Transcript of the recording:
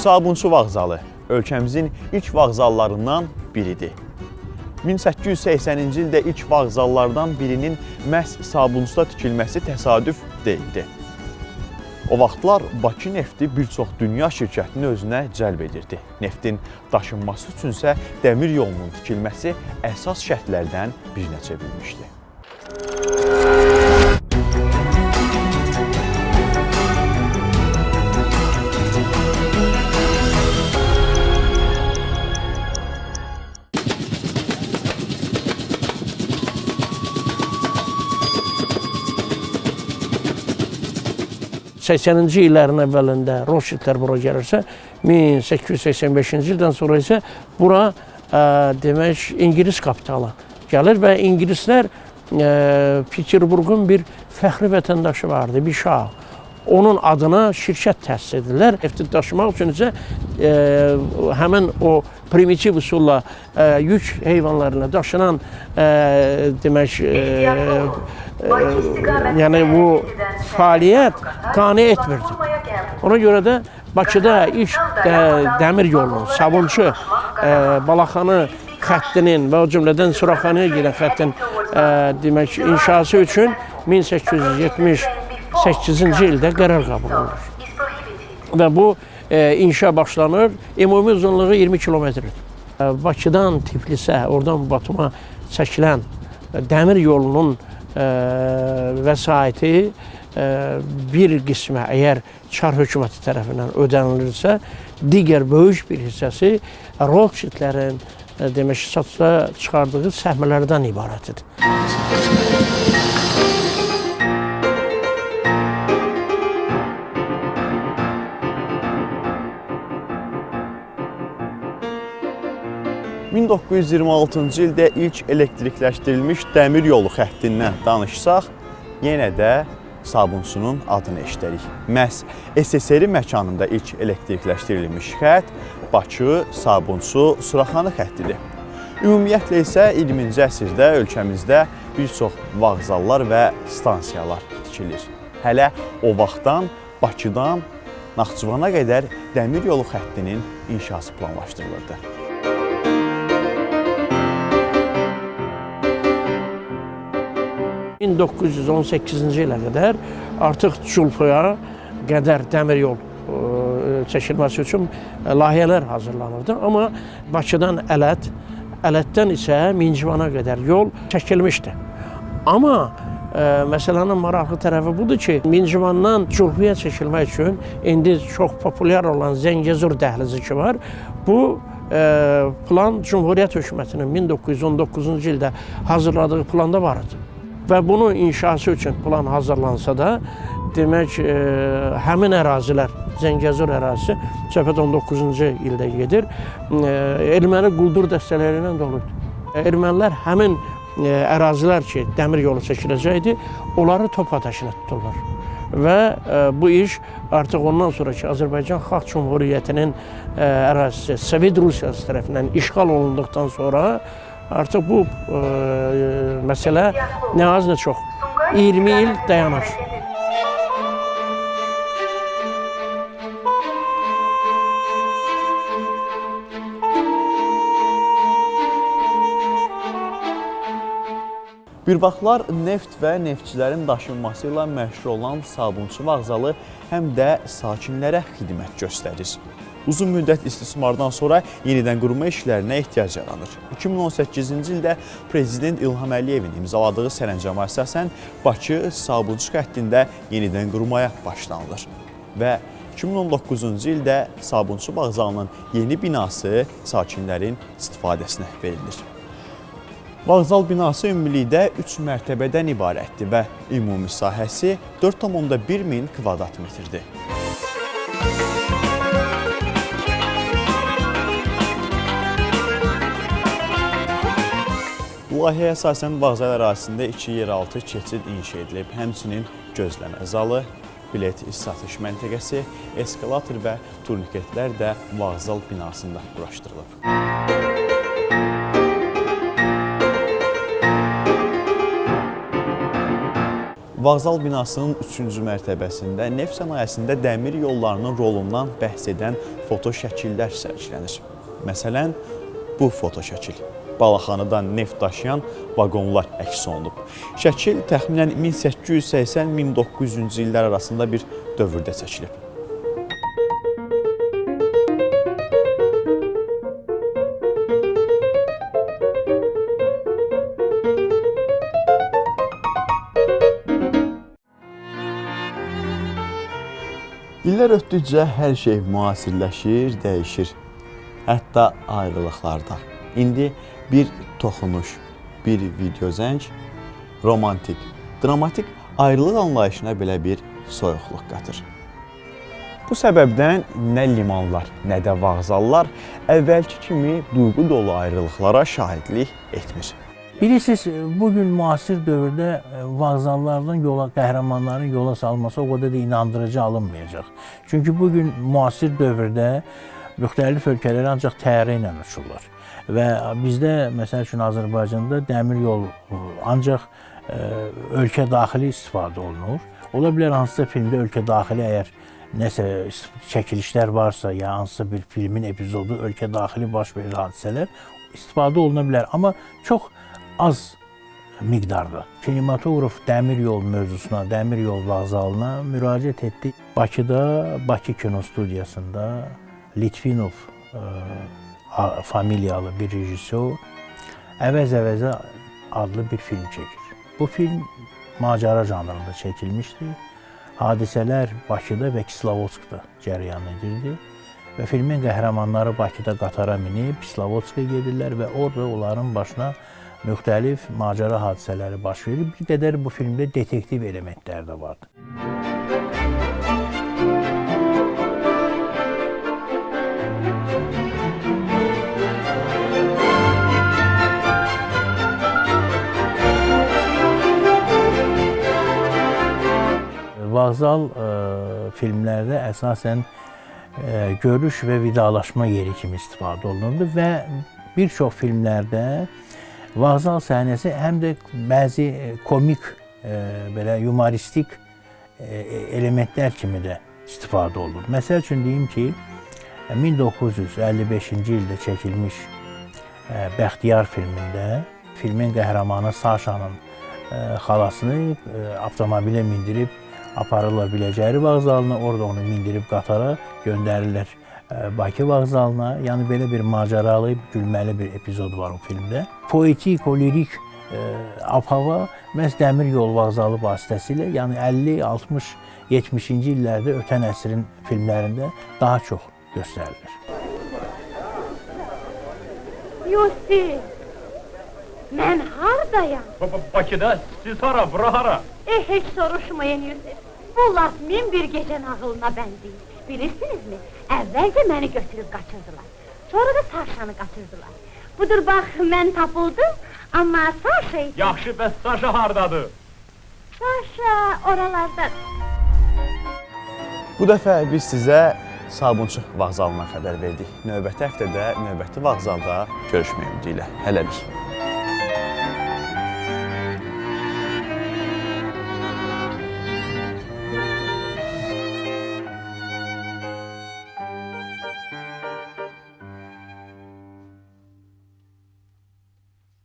Sabunçu vağzalı ölkəmizin ilk vağzallarından biridir. 1880-ci ildə ilk vağzallardan birinin məhz Sabunçuda tikilməsi təsadüf deyildi. O vaxtlar Bakı nefti bir çox dünya şirkətini özünə cəlb edirdi. Neftin daşınması üçünsə dəmir yolunun tikilməsi əsas şərtlərdən birinə çevrilmişdi. ...80-ci illərin əvvəlində Rothschildlər bura gəlirsə, 1885-ci ildən sonra isə bura demək İngilis kapitalı gəlir və ingilislər Peterburqun bir fəxri vətəndaşı vardı, bir şah. Onun adına şirkət təsis edirlər. Nefti daşımaq üçün isə həmin o primitiv üsulla yük heyvanlarına daşınan demək yəni bu fəaliyyət qane etmirdi. Ona görə də Bakıda ilk dəmir yolunun Sabunçu Balaxanı xəttinin və o cümlədən Suraxanıya gedən xəttin demək inşası üçün 1878-ci ildə qərar qəbul olunur. Və bu inşa başlanır. Ümumi uzunluğu 20 kilometrdir. Bakıdan Tiflisə, oradan Batuma çəkilən dəmir yolunun vəsaiti bir qismə əgər Çar hökuməti tərəfindən ödənilirsə, digər böyük bir hissəsi Rothschildlərin demək satışa çıxardığı səhmlərdən ibarət idi. ...1926-cı ildə ilk elektrikləşdirilmiş dəmir yolu xəttindən danışsaq, yenə də Sabunçunun adını eşidərik. Məhz SSR məkanında ilk elektrikləşdirilmiş xətt Bakı, Sabunçu, Suraxanı xəttidir. Ümumiyyətlə isə 20-ci əsrdə ölkəmizdə bir çox vağzallar və stansiyalar tikilir. Hələ o vaxtdan Bakıdan Naxçıvana qədər dəmir yolu xəttinin inşası planlaşdırılırdı. ...1918-ci ilə qədər artıq Culfaya qədər dəmir yol çəkilməsi üçün layihələr hazırlanırdı. Amma Bakıdan Ələt, Ələtdən isə Mincivana qədər yol çəkilmişdi. Amma məsələnin maraqlı tərəfi budur ki, Mincivandan Culfaya çəkilmək üçün indi çox populyar olan Zəngəzur dəhlizi ki var, bu plan Cümhuriyyət hökumətinin 1919-cu ildə hazırladığı planda var idi. Və bunun inşası üçün plan hazırlansa da, demək, həmin ərazilər, Zəngəzur ərazisi söhbət 19-cu ildə gedir, erməni quldur dəstələri ilə dolu idi. Ermənilər həmin ərazilər ki, dəmir yolu çəkiləcəkdi, onları top atəşinə tuturlar. Və bu iş artıq ondan sonra ki, Azərbaycan Xalq Cümhuriyyətinin ərazisi Sovet Rusiyası tərəfindən işğal olunduqdan sonra artıq bu məsələ nə az nə çox 20 il dayanır. Bir vaxtlar neft və neftçilərin daşınması ilə məşhur olan Sabunçu vağzalı həm də sakinlərə xidmət göstərir. Uzun müddət istismardan sonra yenidən qurma işlərinə ehtiyac yaranır. 2018-ci ildə Prezident İlham Əliyevin imzaladığı sərəncama əsasən Bakı Sabunçu xəttində yenidən qurmaya başlanılır və 2019-cu ildə Sabunçu vağzalının yeni binası sakinlərin istifadəsinə verilir. Vağzal binası ümumilikdə 3 mərtəbədən ibarətdir və ümumi sahəsi 4,1 min kvadrat metrdir. Layihəyə əsasən vağzal ərazisində 2 yeraltı keçid inşa edilib. Həmçinin gözləmə zalı, bilet satış məntəqəsi, eskalator və turniketlər də vağzal binasında quraşdırılıb. Vağzal binasının 3-cü mərtəbəsində neft sənayesində dəmir yollarının rolundan bəhs edən foto şəkillər sərgilənir. Məsələn, bu foto şəkil. Balaxanıdan neft daşıyan vaqonlar əks olunub. Şəkil təxminən 1880-1900-cü illər arasında bir dövrdə çəkilib. İllər ötdükcə hər şey müasirləşir, dəyişir. Hətta ayrılıqlarda. İndi bir toxunuş, bir video zəng romantik, dramatik ayrılıq anlayışına belə bir soyuqluq qatır. Bu səbəbdən nə limanlar, nə də vağzallar əvvəlki kimi duyğu dolu ayrılıqlara şahidlik etmir. Bilirsiniz, bugün müasir dövrdə vağzallardan yola, qəhrəmanların yola salması o qədər də inandırıcı alınmayacaq. Çünki bugün müasir dövrdə müxtəlif ölkələrə ancaq təyyarə ilə uçurlar. Və bizdə, məsəl üçün Azərbaycanda dəmir yol ancaq ölkə daxili istifadə olunur. Ola bilər hansısa filmdə ölkə daxili əgər nəsə çəkilişlər varsa, ya hansısa bir filmin epizodu ölkə daxili baş verir hadisələr istifadə oluna bilər. Amma çox az miqdarda. Kinematoqraf dəmir yol mövzusuna, dəmir yol vağzalına müraciət etdi. Bakıda, Bakı Kino Studiyasında Litvinov familiyalı bir rejissor Əvəz-əvəzə adlı bir film çəkir. Bu film macəra janrında çəkilmişdi. Hadisələr Bakıda və Kislovodskda cərəyan edirdi. Və filmin qəhrəmanları Bakıda qatara minib Kislovodska gedirlər və orada onların başına müxtəlif macəra hadisələri baş verir. Bir qədər bu filmdə detektiv elementlər də vardı. Vağzal filmlərdə əsasən görüş və vidalaşma yeri kimi istifadə olunurdu və bir çox filmlərdə vağzal səhnəsi həm də bəzi komik, belə yumoristik elementlər kimi də istifadə olunur. Məsəl üçün deyim ki, 1955-ci ildə çəkilmiş Bəxtiyar filmində filmin qəhrəmanı Saşanın xalasını avtomobilə mindirib aparırlar Biləcəri vağzalına, orada onu mindirib qatara göndərirlər Bakı vağzalına. Yəni belə bir macəralı, gülməli bir epizod var o filmdə. Poetik, o lirik ab-hava məhz dəmir yol vağzalı vasitəsilə, yəni 50, 60, 70-ci illərdə ötən əsrin filmlərində daha çox göstərilir. Yusif, mən hardayam? Bakıda, siz hara, bura hara? Heç soruşmayın Yusif. Bu laf min bir gecə nağılına bənzəyir. Bilirsinizmi? Əvvəlcə məni götürüb qaçırdılar. Sonra da Saşanı qaçırdılar. Budur bax, mən tapıldım, amma Saşa... Yaxşı, bəs Saşa hardadır? Saşa oralarda. Bu dəfə biz sizə Sabunçu vağzalından xəbər verdik. Növbəti həftədə növbəti vağzalda görüşmək ümidi ilə. Hələlik.